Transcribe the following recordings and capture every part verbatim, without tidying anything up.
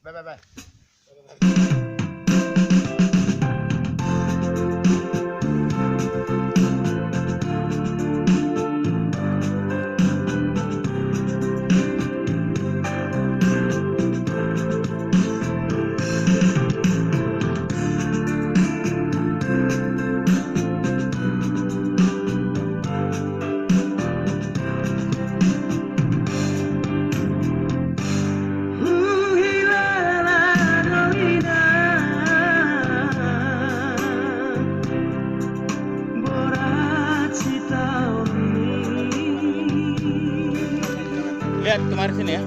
Bye, bye, bye. Huhilala do inang borat sitaonon i. Lihat kemarin sini ya.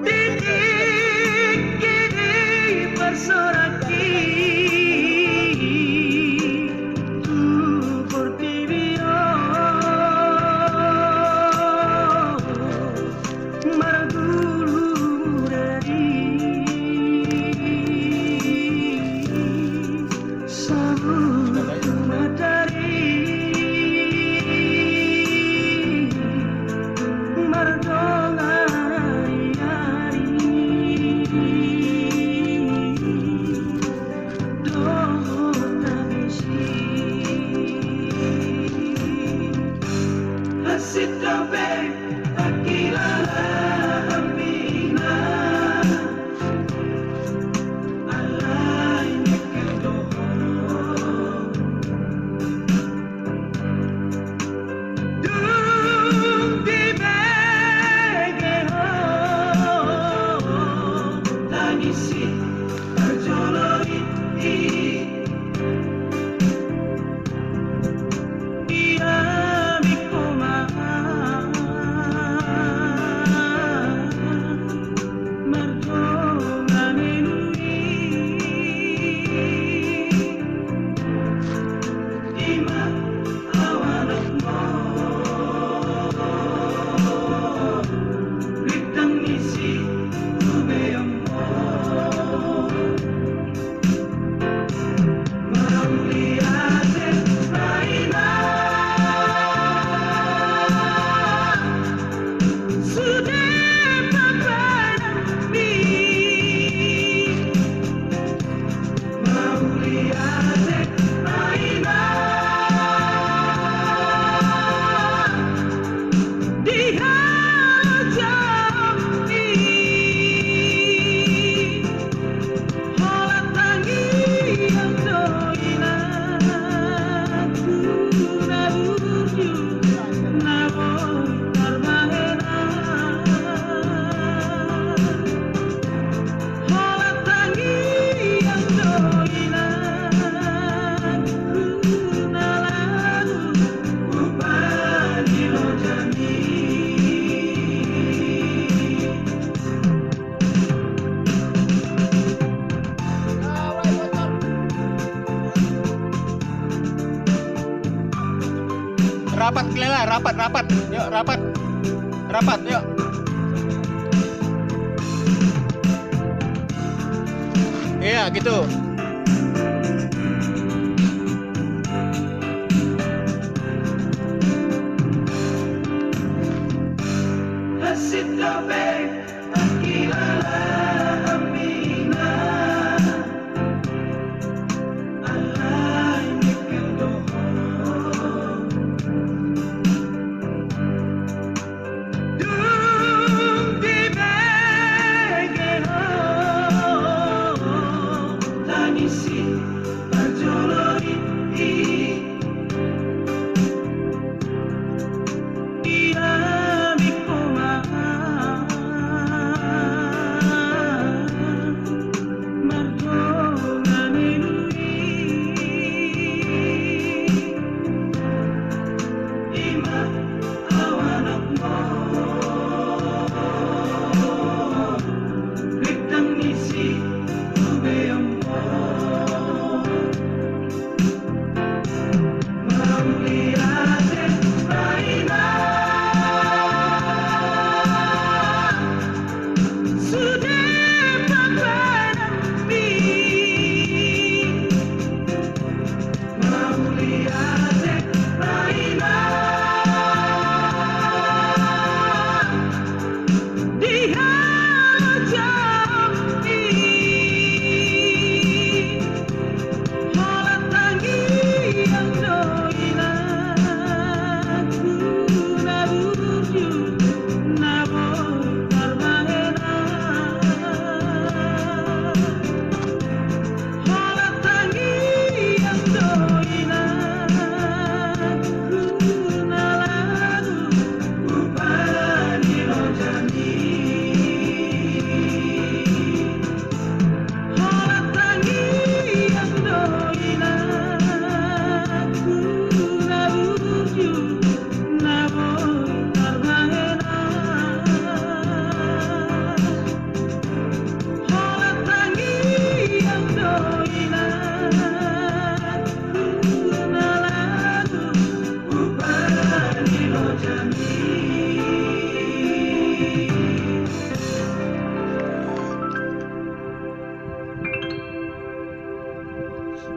Di tingki di parsoraki tu portibi on. Margulu mudari saluhut matari mardongan ari-ari. Dohot tangisi hansit dope tangkilala hami inang. Alai mingkir do ho. Dung dibege ho tangisi parjolo i, di hami ho ma mardongan enu i. Ima au anakmu, rintang ni siubeonmu. Mauliate ma inang. Sude papadan ni mauliate ma inang di halojaon i. Holan tangiang do inang tu na burju na boi tarbahenan. Holan tangiang do inang tu na lalu upa ni loja i. Rapat, Kelela, rapat, rapat. Yuk, rapat. Rapat, yuk. Iya, gitu. Hansit dope tangkilala